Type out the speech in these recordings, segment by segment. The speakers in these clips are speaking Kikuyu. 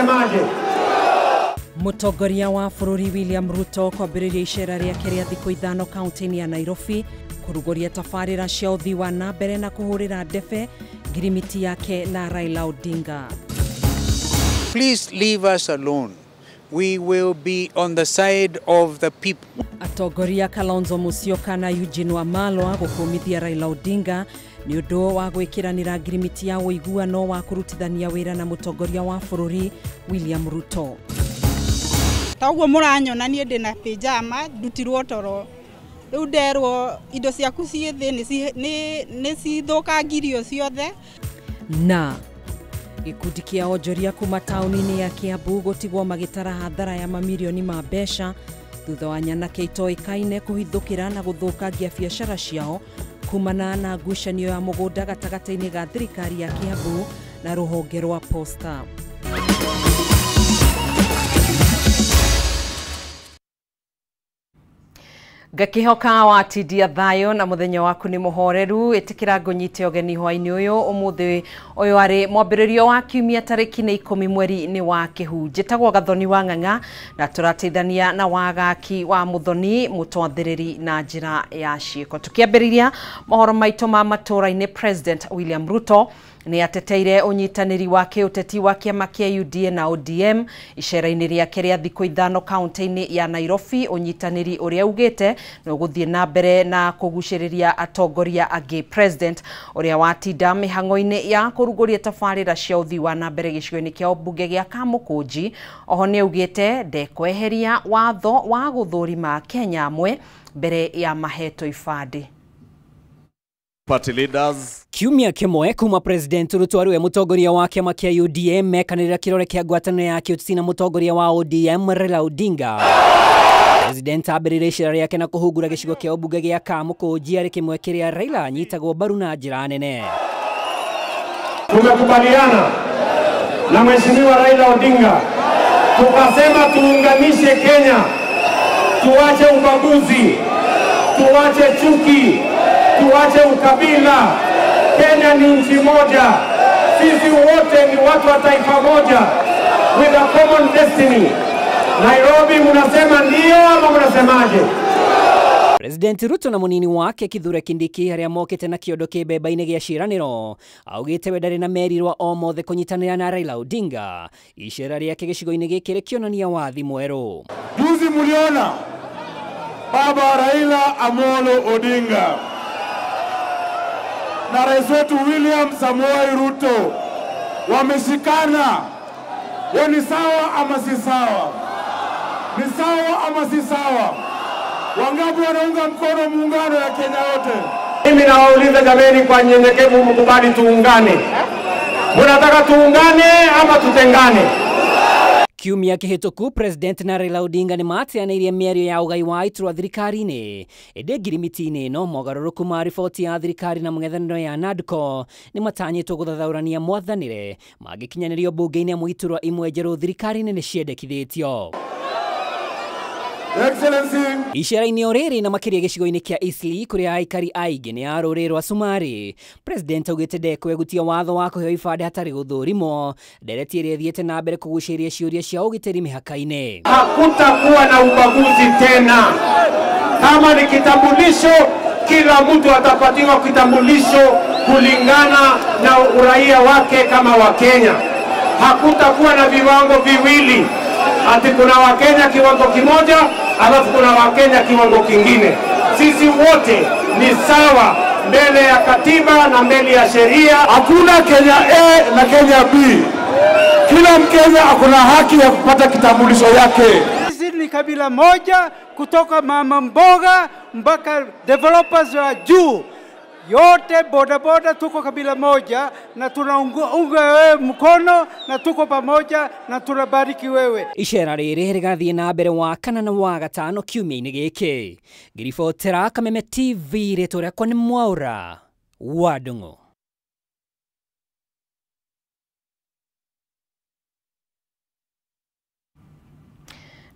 mnasemaje? Mũtongoria wa bũrũri William Ruto kwambĩrĩria icera rĩake rĩa thikũ 5 kaunti-inĩ ya Nairobi kũrugũria tabarĩra cia ũthii wa na mbere na kũhũrĩra ndebe ngirimiti yake na Raila Odinga. Please leave us alone. We will be on the side of the people. Atongoria Kalonzo Musyoka na Eugene Wamalwa gũkũmithia Raila Odinga nĩ ũndũ wa gwĩkĩranĩra ngirimiti ya ũiguano wa kũrutithania wĩra na mũtongoria wa bũrũri William Ruto. Ta ũguo mũranyona niĩ ndĩna pyjama ndutirwo toro rĩu nderwo indo ciaku ciĩ thĩ nĩ cithũkangirio ciothe. Na gĩkundi kĩa onjoria kuma taũni-inĩ ya Kiambu gũtigwo magĩtara hathara ya mamirioni ma mbeca thutha wa nyanake itoĩkaine kũhithũkĩra na gũthũkangia biacara ciao kumana na ngucanio ya mũgũnda gatagatĩ-inĩ ga thirikari ya Kiambu na rũhonge rwa Posta. Ngakihoka watindia thayo na muthenya waku ni muhoreru itikira ngunyite ugeni hwaini uyu umuthi uyu ari mwambiririo wa kiumia tariki ni 10 mweri-ini wa Kĩhu. Njĩtagwo Gathoni wa Ng'ang'a na tũrateithania na wagaki wa Muthoni mutwathĩrĩri na njĩra ya ciĩko. Tukiambĩrĩria mohoro maitũ ma matũra-inĩ, President William Ruto nĩ ateteire ũnyitanĩri wa kĩũteti wa kĩama kĩa UDA na ODM icera-inĩ rĩake rĩa thikũ 5 kaunti-inĩ ya Nairobi, ũnyitanĩri ũrĩa ugĩte nĩ ũgũthiĩ na mbere na kũgucĩrĩria atongoria angĩ. President ũrĩa watinda mĩhang'o-inĩ ya kũrugũria tabarĩra cia ũthii wa na mbere gĩcigo-inĩ kĩa ũmbunge gĩa Kamũkũnji oho nĩ augĩte ndekweheria watho wa gũthũrima Kenya amwe mbere ya mahetwo ibandĩ. Party leaders. Kiumia kĩmwe kuma President Ruto ariwe mũtongoria wa kĩama kĩa UDM mekanĩrĩra kĩrore kĩa ngwatanĩro ya kĩũteti na mũtongoria wa ODM Raila Odinga. President ambĩrĩirie icera rĩake na kũhungura gĩcigo kĩa ũmbunge gĩa Kamũkũnji arĩ kĩmwe kĩrĩa Raila anyitagwo mbaru na njĩra nene. Tumekubaliana na Mheshimiwa Raila Odinga tukasema tuunganishe Kenya, tuache ubaguzi, tuache chuki, tuache ukabila. Kenya ni nchi moja, sisi wote ni watu wa taifa moja, with a common destiny. Nairobi mnasema ndio ama mnasemaje? President Ruto na munini wake Kithure Kindiki arĩa mokĩte na kĩondo kĩmbemba-inĩ gĩa ciĩranĩro augĩte we ndarĩ na merirwa o mothe kũnyitanĩra na Raila Odinga. Icera rĩake gĩcigo-inĩ gĩkĩ rĩkĩonania wathi mwerũ. Juzi muliona Baba Raila Amolo Odinga na rais wetu William Samoei Ruto wameshikana. Hiyo ni sawa ama si sawa? Ni sawa ama si sawa? Wangapi wanaunga mkono muungano ya Kenya yote? Mimi nawauliza jameni, kwa nyenyekevu mkubali tuungane. Mnataka tuungane ama tutengane? Kiumia kĩhĩtũku President na Raila Odinga nĩ mateanĩirie mĩario ya ũgai wa iturwa thirikari-inĩ. Ĩndĩ ngirimiti-inĩ ĩno mogarũrũku ma riboti ya thirikari na mũng'ethanĩro ya NADCO nĩ matanyĩtwo gũthathaũrania mwathanĩre mangĩkinyanĩrio mbunge-inĩ amu iturwa imwe njerũ thirikari-inĩ nĩ ciendekithĩtio. Icera-inĩ o rĩrĩ na makĩria gĩcigo-inĩ kĩa Eastleigh kũrĩa aikari aingĩ nĩ a rũrĩrĩ rwa Cumarĩ, President augĩte ndekwegutia watho wa kũheo ibandĩ hatarĩ gũthũrimwo, ndereti ĩrĩa ĩthiĩte na mbere kũgucĩrĩria ciũria cia ũgitĩri mĩhaka-inĩ. Hakutakuwa na ubaguzi tena. Kama ni kitambulisho, kila mtu atapatiwa kitambulisho kulingana na uraia wake kama Wakenya. Hakutakuwa na viwango viwili, ati kuna Wakenya kiwango kimoja alafu kuna Wakenya kiwango kingine. Sisi wote ni sawa mbele ya katiba na mbele ya sheria. Hakuna Kenya A na Kenya B. Kila Mkenya akona haki ya kupata kitambulisho yake. Sisi ni kabila moja kutoka mama mboga mpaka developers wa juu. Yote boda boda tuko kabila moja na tunaunga wewe mkono na tuko pamoja na tunabariki wewe. Icera rĩrĩ rĩgathiĩ na mbere wa kana na wa gatano kiumia-inĩ gĩkĩ. Ngĩribotera Kameme TV, rĩtwa rĩakwa nĩ Mwaũra wa Ndung'u.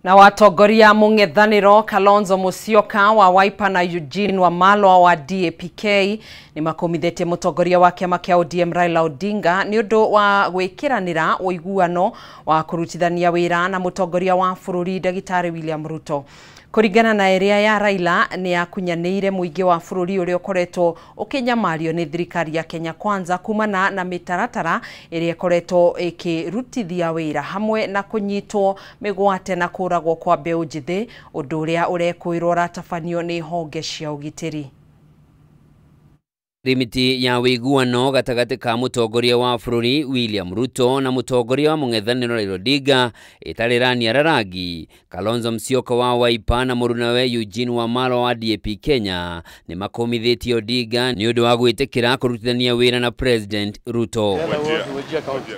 Na watongoria mũng'ethanĩro Kalonzo Musyoka wa Wiper na Eugene Wamalwa wa DAP-K nĩ makũmithĩtie mũtongoria wa kĩama kĩa ODM Raila Odinga nĩ ũndũ wa gwĩkĩranĩra ũiguano wa kũrutithania wĩra na mũtongoria wa bũrũri Ndagĩtarĩ William Ruto. Kũringana na ĩrĩa ya Raila nĩ yakunyanĩire mũingĩ wa bũrũri ũrĩa ũkoretwo ũkĩnyamario nĩ thirikari ya Kenya Kwanza kumana na mĩtaratara ĩrĩa ĩkoretwo ĩkĩrutithia wĩra hamwe na kũnyitwo mĩgwate na kũragwo kwa mbeũ njĩthĩ, ũndũ ũrĩa ũrekũĩrwo ũratabanio nĩ honge cia ũgitĩri. Rimiti ya wĩiguano gatagatĩ ka mũtongoria wa bũrũri William Ruto na mũtongoria wa mũng'ethanĩro Raila Odinga ĩtarĩ ĩraniara rangi. Kalonzo Musyoka wa Wiper na mũrunawe Eugene Wamalwa wa DAP Kenya nĩ makũmithĩtie Odinga nĩ ũndũ wa gwĩtĩkĩra kũrutithania wĩra na President Ruto.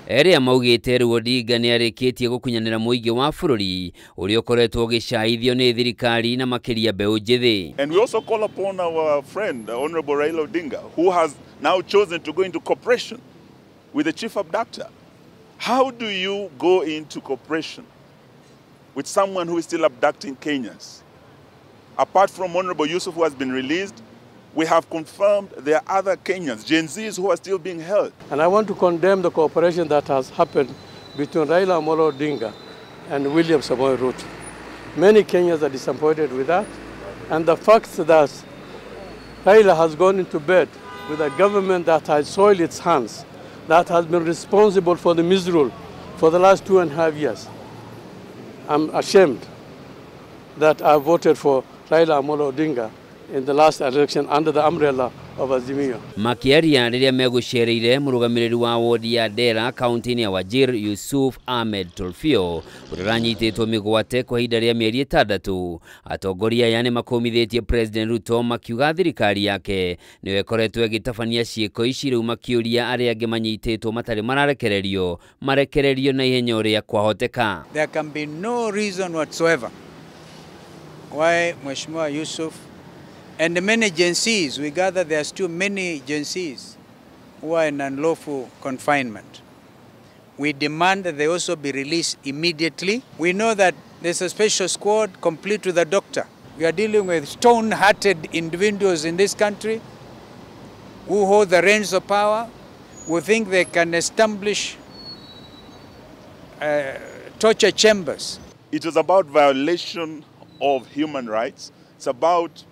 Erĩa maugĩte rĩu Odinga nĩ arĩkĩtie gũkunyanĩra mũingĩ wa bũrũri ũrĩa ũkoretwo ũgĩcaithio nĩ thirikari na makĩria mbeũ njĩthĩ. And we also call upon our friend, Honorable Raila Odinga, who has now chosen to go into cooperation with the chief abductor. How do you go into cooperation with someone who is still abducting Kenyans? Apart from Honorable Yusuf, who has been released, we have confirmed there are other Kenyans, Gen Zs, who are still being held. And I want to condemn the cooperation that has happened between Raila Amolo Odinga and William Samoei Ruto. Many Kenyans are disappointed with that, and the fact that Raila has gone into bed with a government that has soiled its hands, that has been responsible for the misrule for the last 2.5 years. I'm ashamed that I voted for Raila Amolo Odinga in the last election under the umbrella of Azimio. Makiaria rĩrĩa megũcereire mũrũgamĩrĩri wa wodi ya Dera kaunti-inĩ ya Wajir Yusuf Ahmed Tolfio ũrĩa ũranyitĩtwo mĩgwate kwa ihinda rĩa mĩeri 6. Atongoria aya nĩ makũmithĩtie President Ruto makiuga thirikari yake nĩyo ĩkoretwo ĩgĩtabania ciĩko ici, rĩu makĩũria arĩa angĩ manyitĩtwo matarĩ mararekererio marekererio na ihenya ũrĩa kwahoteka. There can be no reason whatsoever why Mheshimiwa Yusuf and the many Gen Zs, we gather there are still many Gen Zs who are in unlawful confinement. We demand that they also be released immediately. We know that there's a special squad complete with a doctor. We are dealing with stone-hearted individuals in this country who hold the reins of power, who think they can establish torture chambers. It is about violation of human rights. It's about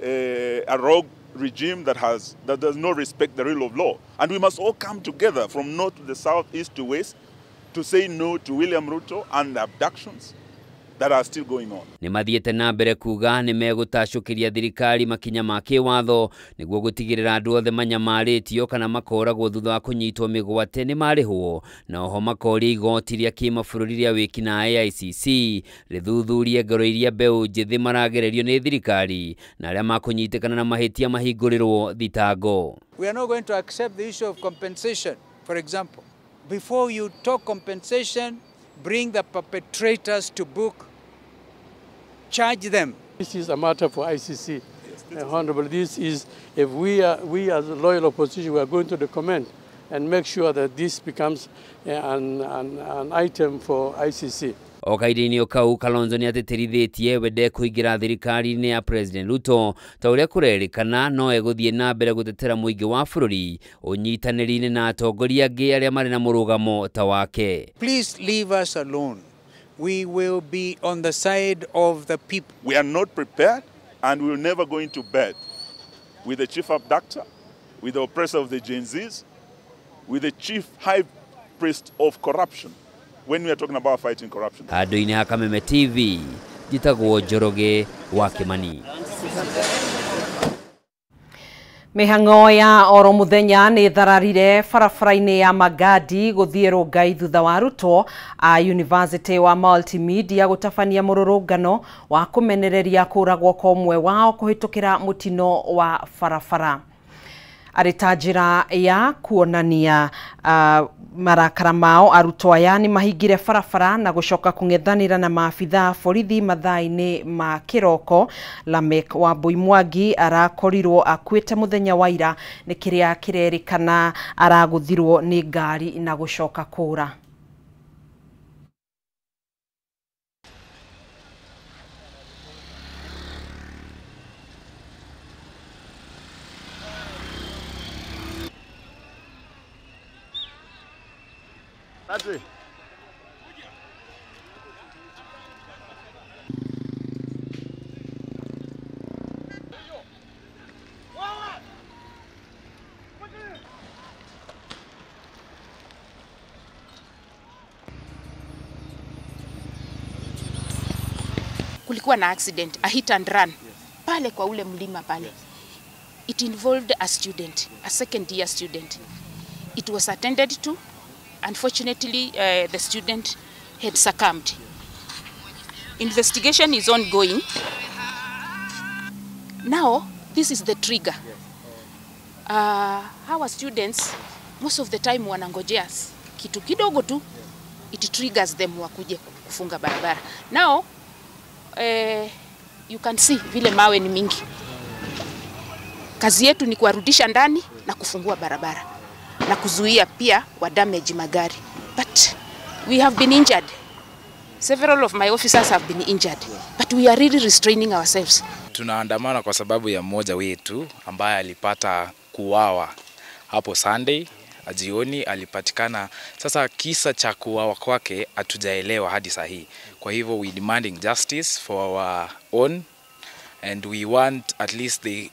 a rogue regime that does not respect the rule of law. And we must all come together from north to the south, east to west, to say no to William Ruto and the abductions that are still going on. Nĩ mathiĩte na mbere kuga nĩ megũtacũkĩria thirikari makinya ma kĩwatho nĩguo gũtigĩrĩra andũ othe manyamarĩtio kana makoragwo thutha wa kũnyitwo mĩgwate nĩ marĩhwo, na oho makoria igoti rĩa kĩmabũrũri rĩa wĩkinaĩ ICC rĩthuthurie ngero iria mbeũ njĩthĩ maragererio nĩ thirikari na arĩa makũnyitĩkana na mahĩtia mahingũrĩrwo thitango. We are not going to accept the issue of compensation, for example. Before you talk compensation, bring the perpetrators to book. Charge them. This is a matter for ICC. Yes, Honorable, this is, if we as a loyal opposition, we are going to document and make sure that this becomes an item for ICC. O kahinda-inĩ o kau Kalonzo nĩ atĩtĩrithĩtie we ndekũingĩra thirikari-inĩ ya President Ruto ta ũrĩa kũrerĩkana no egũthiĩ na mbere gũtetera mũingĩ wa bũrũri ũnyitanĩri-inĩ na atongoria angĩ arĩa marĩ na mũrũgamo ta wake. Please leave us alone. We will be on the side of the people. We are not prepared and we will never go into bed with the chief abductor, with the oppressor of the Gen Zs, with the chief high priest of corruption when we are talking about fighting corruption. Handũ-inĩ ha Kameme TV, njĩtagwo Njoroge wa Kimani. Mĩhang'o ya oro mũthenya nĩ thararire barabara-inĩ ya Magadi gũthiĩ Rongai thutha wa arutwo a University wa Multimedia gũtabania mũrũrũngano wa kũmenereria kũragwo kwa ũmwe wao kũhĩtũkĩra mũtino wa barabara. Arĩ ta njĩra ya kuonania marakara mao, arutwo aya nĩ mahingire barabara na gũcoka kũng'ethanĩra na maabitha borithi mathaa-inĩ ma kĩroko. Lamek Wambui Mwangi arakorirwo akuĩte mũthenya wa ira nĩ kĩrĩa kĩrerĩkana aragũthirwo nĩ ngari na gũcoka kũra. That's it. Kulikuwa na accident, a hit and run, pale kwa ule mlima pale. It involved a student, a second year student. It was attended to. Unfortunately, the student had succumbed. Investigation is ongoing. Now, this is the trigger. Our students, most of the time wanangojea kitu kidogo tu, it triggers them wakuje kufunga barabara. Now, you can see vile mawe ni mingi. Kazi yetu ni kuwarudisha ndani na kufungua barabara na kuzuia pia wa damage magari. But we have been injured. Several of my officers have been injured. But we are really restraining ourselves. Tunaandamana kwa sababu ya mmoja wetu ambaye alipata kuuawa hapo Sunday jioni alipatikana. Sasa kisa cha kuuawa kwake hatujaelewa hadi saa hii. Kwa hivyo we demanding justice for our own, and we want at least they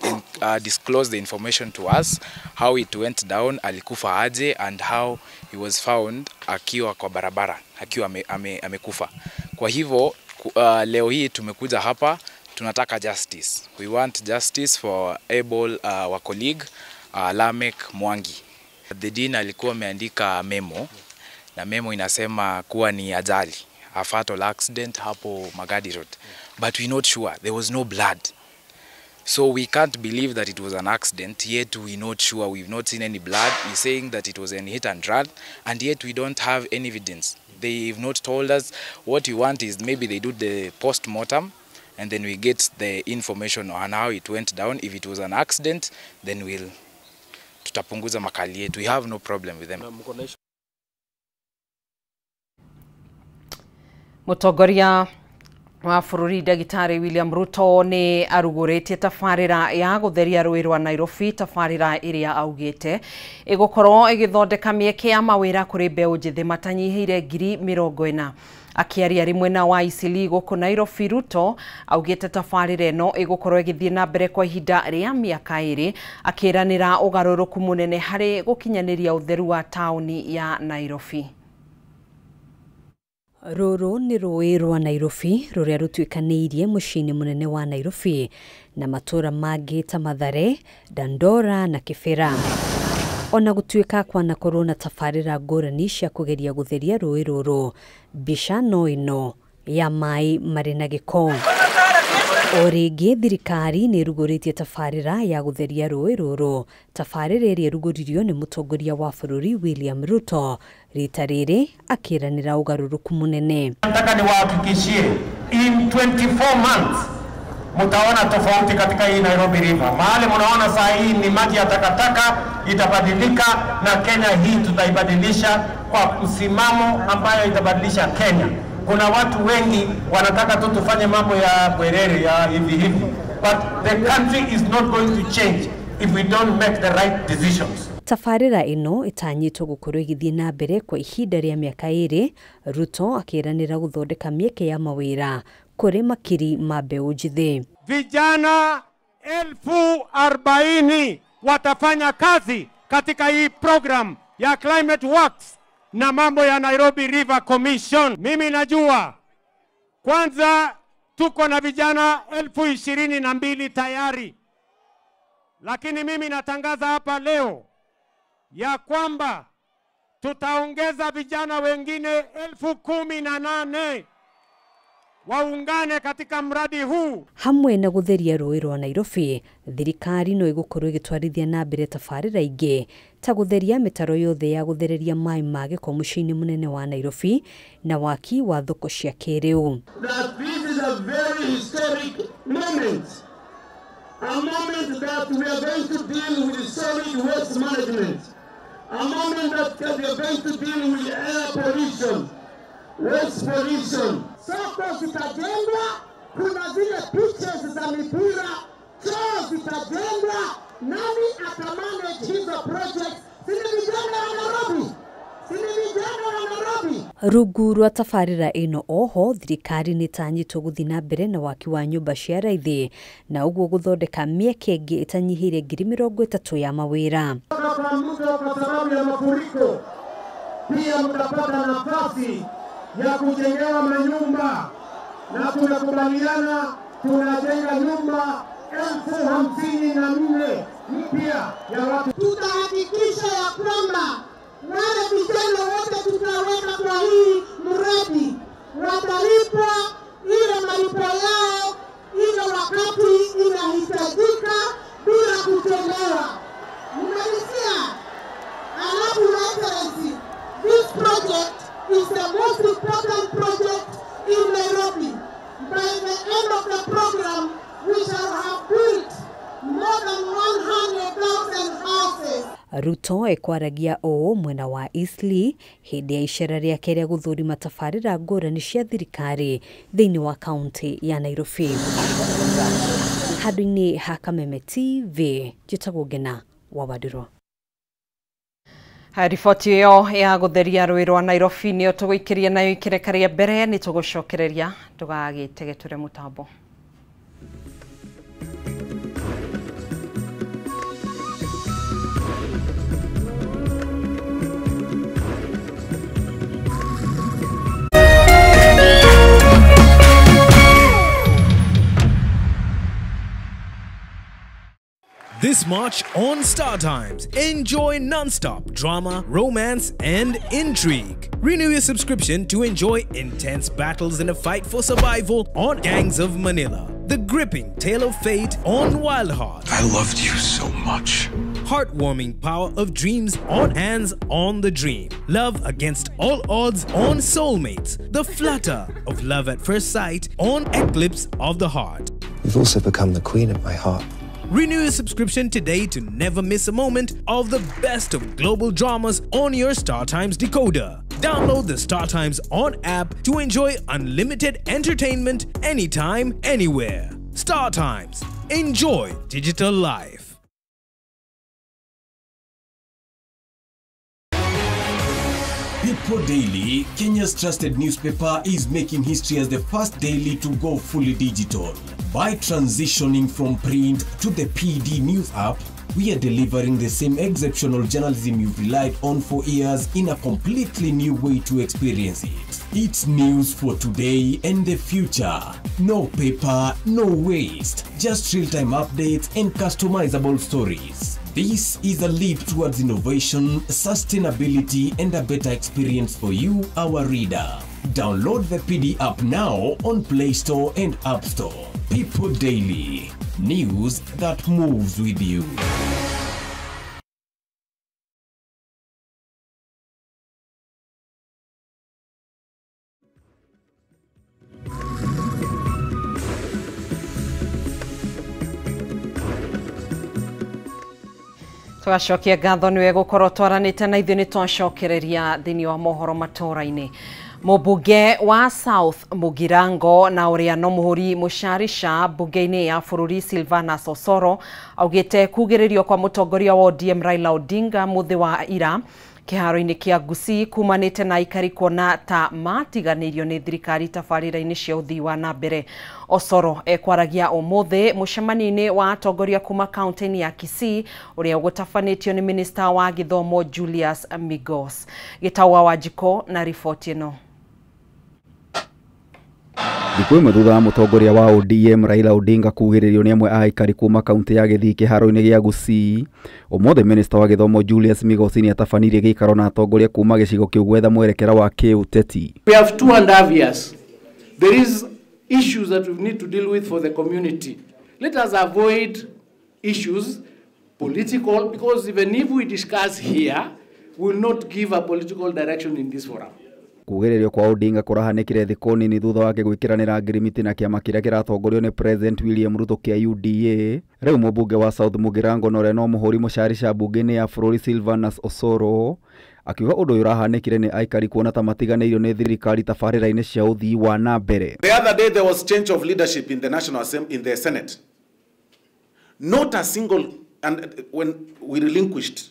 disclose the information to us how it went down, alikufa aje, and how he was found akiwa kwa barabara akiwa amekufa. Kwa hivyo leo hii tumekuja hapa tunataka justice. We want justice for able our colleague Lamek Mwangi. The dean alikuwa ameandika memo, na memo inasema kuwa ni ajali, a fatal accident hapo Magadi Road. But we're not sure. There was no blood. So we can't believe that it was an accident, yet we're not sure. We've not seen any blood. He's saying that it was a hit and run, and yet we don't have any evidence. They've not told us. What we want is maybe they do the post-mortem, and then we get the information on how it went down. If it was an accident, then we'll tutapunguza makali yetu. We have no problem with them. Mutongoria wa bũrũri Ndagĩtarĩ William Ruto nĩ arugũrĩtie tabarĩra ya gũtheria rũĩ rwa Nairobi, tabarĩra ĩrĩa augĩte ĩgũkorwo ĩgĩthondeka mĩeke ya mawĩra kũrĩ mbeũ njĩthĩ matanyihĩire 40,000. Akĩaria arĩ mwena wa Eastleigh gũkũ Nairobi, Ruto augĩte tabarĩra ĩno ĩgũkorwo ĩgĩthiĩ na mbere kwa ihinda rĩa mĩaka 2, akĩranĩra ũgarũrũku mũnene harĩ gũkinyanĩria ũtheru wa taũni ya Nairobi. Rũrũ nĩ rũĩ rwa Nairobi rũrĩa rũtuĩkanĩirie mũciĩ-inĩ mũnene wa Nairobi na matũũra mangĩ ta Mathare, Dandora na Kibera. Ona gũtuĩka kwanakorwo na tabarĩra ngũrani cia kũgeria gũtheria rũĩ rũrũ, mbica no ĩno ya maĩ marĩ na gĩko. O rĩngĩ thirikari nĩ ĩrugũrĩtie tabarĩra ya gũtheria rũĩ rũrũ, tabarĩra ĩrĩa ĩrugũririo nĩ mũtongoria wa bũrũri William Ruto rita rĩrĩ akĩranĩra ũgarũrũku mũnene. Nataka niwahakikishie in 24 months mtaona tofauti katika hii Nairobi River. Mahali mnaona saa hii ni maji ya takataka itabadilika, na Kenya hii tutaibadilisha kwa msimamo ambayo itabadilisha Kenya. Kuna watu wengi wanataka tu tufanye mambo ya bwerere ya hivi hivi, but the country is not going to change if we don't make the right decisions. Tabarĩra ĩno ĩtanyĩtwo gũkorwo ĩgĩthiĩ na mbere kwa ihinda rĩa mĩaka 2, Ruto akĩranĩra gũthondeka mĩeke ya mawĩra kũrĩ makiri ma mbeũ njĩthĩ. Vijana 40,000 watafanya kazi katika hii program ya Climate Works na mambo ya Nairobi River Commission. Mimi najua kwanza tuko na vijana 22,000 tayari, lakini mimi natangaza hapa leo ya kwamba tutaongeza vijana wengine 18,000 waungane katika mradi huu. Hamwe na gũtheria rũĩ rwa Nairobi, thirikari no ĩgũkorwo ĩgĩtwarithia na mbere tabarĩra ingĩ ta gũtheria mĩtaro yothe ya gũthereria maĩ ma gĩko mũciĩ-inĩ mũnene wa Nairobi na waki wa thoko cia kĩrĩu. That this is a very historic moment, a moment that we are going to deal with solid waste management, a moment that we are going to deal with air pollution, waste pollution. Soko zitajengwa, kuna zile pitches za mipira, choo zitajengwa. Nani atamanage hizo projects? Sisi vijana wa Nairobi, Si ni vijana wa Nairobi? Rungu rwa tabarĩra ĩno oho thirikari nĩ ĩtanyĩtwo gũthiĩ na mbere na waki wa nyũmba cia raithi na ũguo gũthondeka mĩeke ĩngĩ ĩtanyihĩire 30,000 ya mawĩra. Kwa mto kwa sababu ya mafuriko, pia mtapata nafasi ya kujengewa manyumba, na tunakubaliana tunajenga nyumba 54,000 mpya ya watu. Tutahakikisha ya kwamba wale vijana wote tutaweka kwa hii mradi watalipwa ile malipo yao ile wakati inahitajika bila kuchelewa. Mnanisikia? Alafu Excellency, this project is the most important project in Nairobi. By the end of the program, we shall have built more than 100,000 houses. Ruto ekwaragia ũũ mwena wa Eastleigh hĩndĩ ya icera rĩake rĩa gũthũrima tabarĩra ngũrani cia thirikari thĩinĩ wa kaunti ya Nairobi. Handũ-inĩ ha Kameme TV, njĩtagwo Ngena wa Wandirũ. Riboti ĩyo ya gũtheria rũĩ rwa Nairobi nĩyo tũgũikĩria nayo ikereka rĩa mbere nĩ tũgũcokereria ndũgagĩtegetũre mũtambo. This March on Star Times, enjoy non-stop drama, romance, and intrigue. Renew your subscription to enjoy intense battles in a fight for survival on Gangs of Manila, the gripping tale of fate on Wild Heart. I loved you so much. Heartwarming power of dreams on Hands on the Dream. Love against all odds on Soulmates. The flutter of love at first sight on Eclipse of the Heart. You've also become the queen of my heart. Renew your subscription today to never miss a moment of the best of global dramas on your Star Times decoder. Download the Star Times On app to enjoy unlimited entertainment anytime, anywhere. Star Times. Enjoy digital life. People Daily, Kenya's trusted newspaper, is making history as the first daily to go fully digital. By transitioning from print to the PD News app, we are delivering the same exceptional journalism you've relied on for years in a completely new way to experience it. It's news for today and the future. No paper, no waste. Just real-time updates and customizable stories. This is a leap towards innovation, sustainability, and a better experience for you, our reader. Download the PD app now on Play Store and App Store. People Daily, news that moves with you. Tũgacokia ngatho nĩwe gũkorwo twaranĩte na ithuĩ nĩ twacokereria thĩinĩ wa mohoro matũra-inĩ. Mũmbunge wa South Mugirango na ũrĩa no mũhũri mũcarica mbunge-inĩ ya bũrũri Silvana Sosoro augĩte kugĩrĩrio kwa mũtongoria wa ODM Raila Odinga mũthĩ wa ira kĩharo-inĩ kĩa Gusii kumanĩte na aikari kuona ta matiganĩirio nĩ thirikari tabarĩra-inĩ cia ũthii wa na mbere. Osoro ekwaragia ũmũthĩ mũcemanio-inĩ wa atongoria kuma kaunti-inĩ ya Kisii ũrĩa ũgũtabanĩtio nĩ minista wa gĩthomo Julius Migos. Gĩtaua Wanjikũ na riboti ĩno. Thikũ ĩmwe thutha wa mũtongoria wa ODM Raila Odinga kugĩrĩrio nĩ amwe a aikari kuma kaunti ya Gĩthii kĩharo-inĩ gĩa Gusii, ũmũthĩ minista wa gĩthomo Julius Migos nĩatabanirie gĩikaro na atongoria kuma gĩcigo kĩu gwetha mwerekera wa kĩũteti. We have 2.5 years. There is issues that we need to deal with for the community. Let us avoid issues political, because even if we discuss here, we will not give a political direction in this forum. Kugĩrĩrio kwa Odinga kũrahanĩkire thikũ nini thutha wake gwĩkĩranĩra ngirimiti na kĩama kĩrĩa kĩratongorio nĩ President William Ruto kĩa UDA. Rĩu mũmbunge wa South Mugirango na ũrĩa no mũhũri mũcarica mbunge-inĩ ya bũrũri Silvanus Osoro akiuga ũndũ ũyũ ũrahanĩkire nĩ aikari kuona ta matiganĩirio nĩ thirikari tabarĩra-inĩ cia ũthii wa na mbere. The other day there was change of leadership in the National Assembly, in the Senate. Not a single, and when we relinquished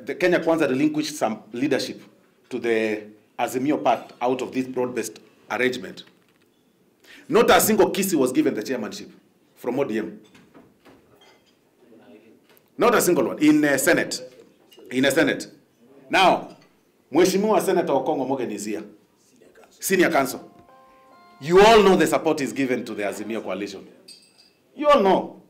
the Kenya Kwanza relinquished some leadership to the Azimio part out of this broad-based arrangement, not a single Kisii was given the chairmanship from ODM. Not a single one in the Senate. In the Senate. Now, Mheshimiwa Senator Okongo Morgan is here. Senior Counsel. You all know the support is given to the Azimio coalition. You all know.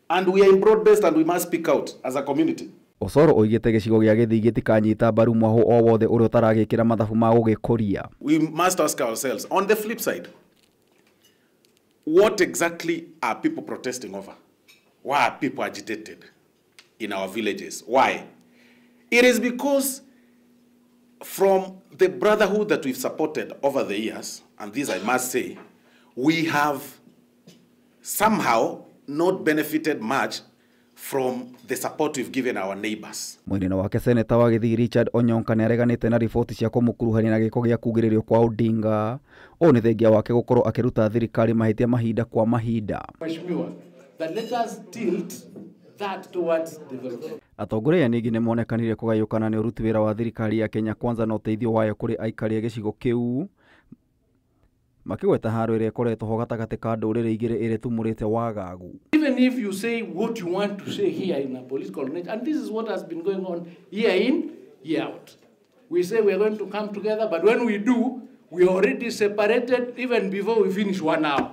And we are in broad-based and we must speak out as a community. Osoro oigĩte gĩcigo gĩa Gĩthii gĩtikanyita mbaru mwahũ o wothe ũrĩa ũtaragĩkĩra mathabu ma gũgĩkũria. We must ask ourselves, on the flip side, what exactly are people protesting over? Why are people agitated in our villages? Why? It is because from the brotherhood that we've supported over the years, and this I must say, we have somehow not benefited much from the support we've given our neighbors. Mwena wake Seneta wa Gĩthii Richard Onyonka nĩareganĩte na riboti cia kũmũkuruhania na gĩko gĩa kugĩrĩrio kwa Odinga. Ũũ nĩ thengia wake gũkorwo akĩruta thirikari mahĩtia mahinda kwa mahinda. Mheshimiwa, that let us tilt that towards development. Atongoria ningĩ nĩmonekanire kũgayũkana nĩ ũruti wĩra wa thirikari ya Kenya Kwanza na ũteithio wayo kũrĩ aikari a gĩcigo kĩu, makĩgweta haro ĩrĩa ĩkoretwo ho gatagatĩ ka ndũrĩrĩ igĩrĩ ĩrĩa ĩtumũrĩte wagagu. Even if you say what you want to say here in a political nature, and this is what has been going on year in, year out. We say we are going to come together, but when we do, we are already separated even before we finish 1 hour.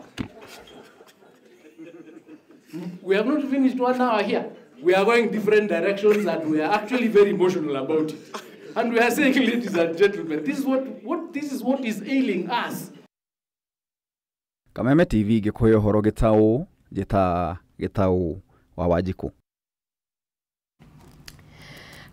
We have not finished 1 hour here. We are going different directions and we are actually very emotional about it. And we are saying, ladies and gentlemen, this is what is ailing us. Kameme TV gĩkũhe ũhoro gĩtaũ njĩta gĩtaũ wa Wanjikũ.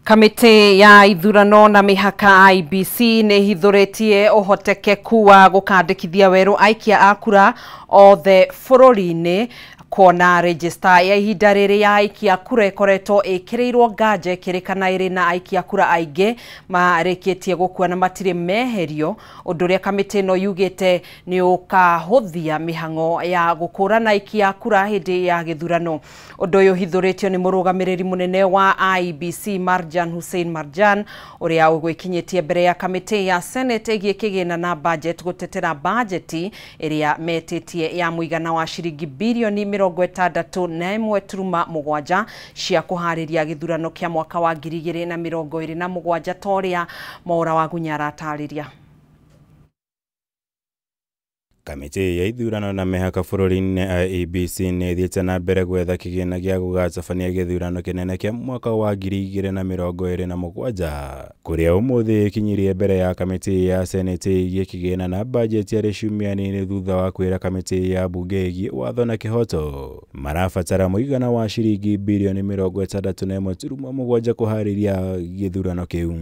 Kamĩtĩ ya ithurano na mĩhaka IEBC nĩ ĩhithũrĩtie ũhotekeku wa gũkandĩkithia werũ aikia a kura othe bũrũri-inĩ kuona register ya ihinda rĩrĩ ya aikia kura ĩkoretwo ĩkĩrĩirwo nganja ĩkĩrĩkana ĩrĩ na aikia kura aingĩ marĩkĩtie gũkua na matirĩ meherio, ũndũ ũrĩa kamĩtĩ ĩno yugĩte nĩ ũkahũthia mĩhang'o ya gũkũrana aikia kura hĩndĩ ya gĩthurano. Ũndũ ũyũ ũhithũrĩtio nĩ mũrũgamĩrĩri mũnene wa IEBC Marjan Hussein Marjan ũrĩa ũgwĩkinyĩtie mbere ya kamĩtĩ ya Senate ĩgiĩ kĩgĩna na budget gũtetera bajeti ĩrĩa metĩtie ya mũigana wa ciringi birioni 61.7 cia kũharĩria gĩthurano kĩa mwaka wa 2027 ta ũrĩa Mwaura wa Gunya aratarĩria. Kamĩtĩ ya ithurano na mĩhaka bũrũri-inĩ IEBC nĩ ĩthiĩte na mbere gwetha kĩgĩna gĩa gũgatabania gĩthurano kĩnene kĩa mwaka wa 2027 kũrĩa ũmũthĩ ĩkinyirie mbere ya kamĩtĩ ya Senate ĩgiĩ kĩgĩna na bajeti arĩ ciumia nini thutha wa kwĩra kamĩtĩ ya bunge ĩgiĩ watho na kĩhoto marabatara mũigana wa ciringi birioni 61.7 kũharĩria gĩthurano kĩu.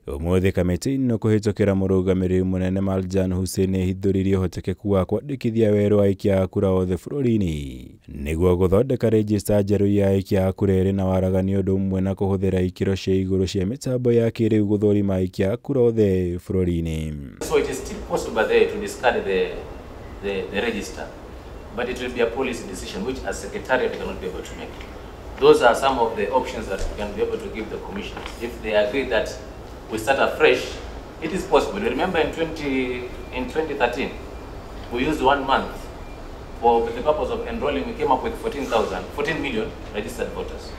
Ũmũthĩ kamĩtĩ ĩno kũhĩtũkĩra mũrũgamĩrĩri mũnene Marjan Hussein ĩhithũrĩrie ũhotekeku wa kwandĩkithia werũ aikia a kura othe bũrũri-inĩ nĩguo gũthondeka rejista njerũ ya aikia a kura ĩrĩ na waragania ũndũ ũmwe na kũhũthĩra ikĩro cia igũrũ cia mĩtambo ya kĩrĩu gũthũrima aikia a kura othe bũrũri-inĩ. So it is still possible there to discard the register, but it will be a policy decision which as secretariat we cannot be able to make. Those are some of the options that we can be able to give the commissioners. If they agree that we start afresh, it is possible. You remember in 2013, we used 1 month for the purpose of enrolling. We came up with 14 million registered voters.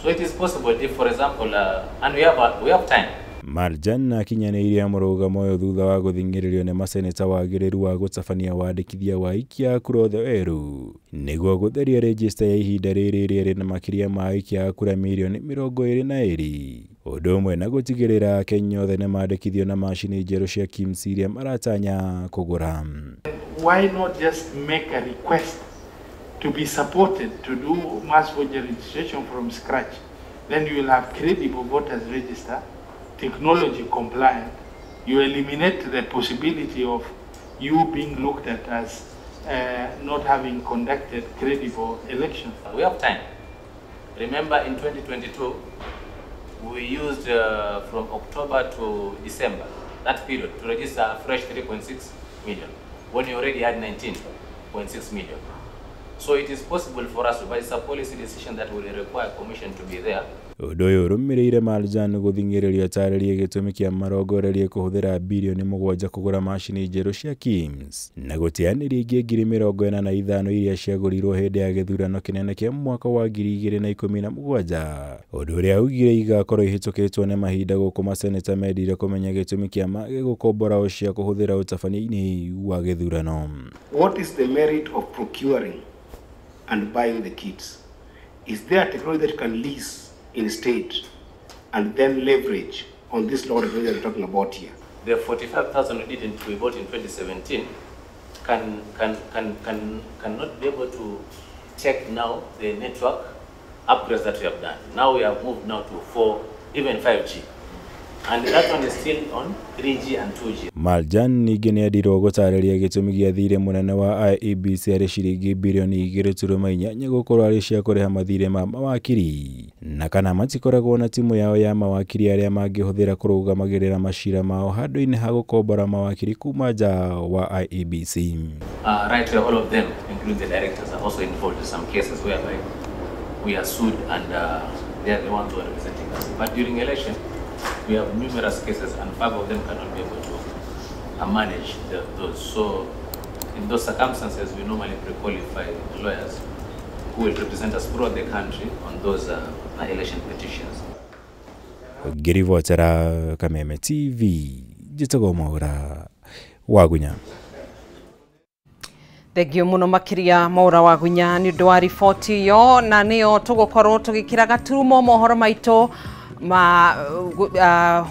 So it is possible if, for example, and we have time. Marjan akinyanĩirie mũrũgamo ũyũ thutha wa gũthing'ĩrĩrio nĩ maseneta wagĩrĩru wa gũtabania wandĩkithia wa aikia a kura othe werũ nĩguo gũtheria rejista ya ihinda rĩrĩ ĩrĩa ĩrĩ na makĩria ma aikia a kura mirioni 22 ũndũ ũmwe na gũtigĩrĩra Akenya othe nĩmandĩkithio na macini njerũ cia KIMS iria maratanya kũgũra. Why not just make a request to be supported to do mass voter registration from scratch? Then you will have credible voters register, technology compliant. You eliminate the possibility of you being looked at as not having conducted credible elections. We have time. Remember in 2022, we used from October to December, that period, to register a fresh 3.6 million, when you already had 19.6 million. So it is possible for us, but it's a policy decision that will require commission to be there. Ũndũ ũyũ ũrũmĩrĩire Marjan gũthing'ĩrĩrio atarĩrie gĩtũmi kĩa marongoreirie kũhũthĩra birioni 7 kũgũra macini njerũ cia KIMS na gũteanĩria ingĩ 45,000 iria ciagũrirwo hĩndĩ ya gĩthurano kĩnene kĩa mwaka wa 2017, ũndũ ũrĩa augire igakorwo ihĩtũkĩtwo nĩ mahinda gũkũ maseneta mendire kũmenya gĩtũmi kĩa mage gũkombora o cia kũhũthĩra ũtabania-inĩ wa gĩthurano. What is the merit of procuring and buying the kits? Is there a technology that you can lease instead and then leverage on this law that we're talking about here? The 45,000 we bought in 2017 cannot be able to check now the network upgrades that we have done. Now we have moved now to 4, even 5G. And that one is still on 3G and 2G. Marjan ningĩ nĩendirwo gũtarĩria gĩtũmi gĩa thirĩ mũnene wa IEBC arĩ ciringi birioni 2.8 gũkorwo arĩ cia kũrĩha mathirĩ ma mawakiri na kana matikoragwo na timu yao ya mawakiri arĩa mangĩhũthĩra kũrũgamagĩrĩra macira mao handũ-inĩ ha gũkombora mawakiri kuma nja wa IEBC. Right, all of them, including the directors, are also involved in some cases whereby we are sued and they are the ones who are representing us. But during election, we have numerous cases and 5 of them cannot be able to manage those. So in those circumstances, we normally pre-qualify lawyers who will represent us throughout the country on those election petitions. Ngĩribotera Kameme TV, njĩtagwo Mwaura Wagunya. Thengio muno makiria Mwaura Wagunya nĩ ũndũ wa riboti ĩyo, na nĩyo tũgũkorwo tũgĩkĩra gaturumo mohoro maitũ ma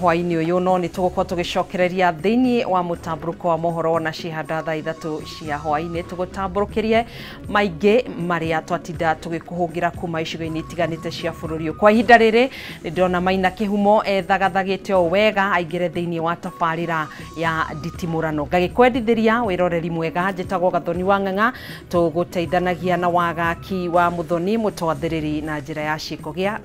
hwaini ũyũ, no nĩ tũgũkorwo tũgĩcokereria thĩinĩ wa mũtambũrũko wa mohoro na cihanda thaa 3 cia hwainĩ, tũgũtambũrũkĩrie maingĩ marĩa twatinda tũgĩkũhũngĩra kuma icigo-inĩ itiganĩte cia bũrũri ũyũ. Kwa ihinda rĩrĩ nĩ ndĩrona Maina Kĩhumo ethagathagĩte o wega aingĩre thĩinĩ wa tabarĩra ya nditimũrano. Ngagĩkwendithĩria wĩroreri mwega, njĩtagwo Gathoni wa Ng'ang'a, tũgũteithanagia na wagaki wa Mũthoni mũtwathĩrĩri na njĩra ya ciĩko gĩa na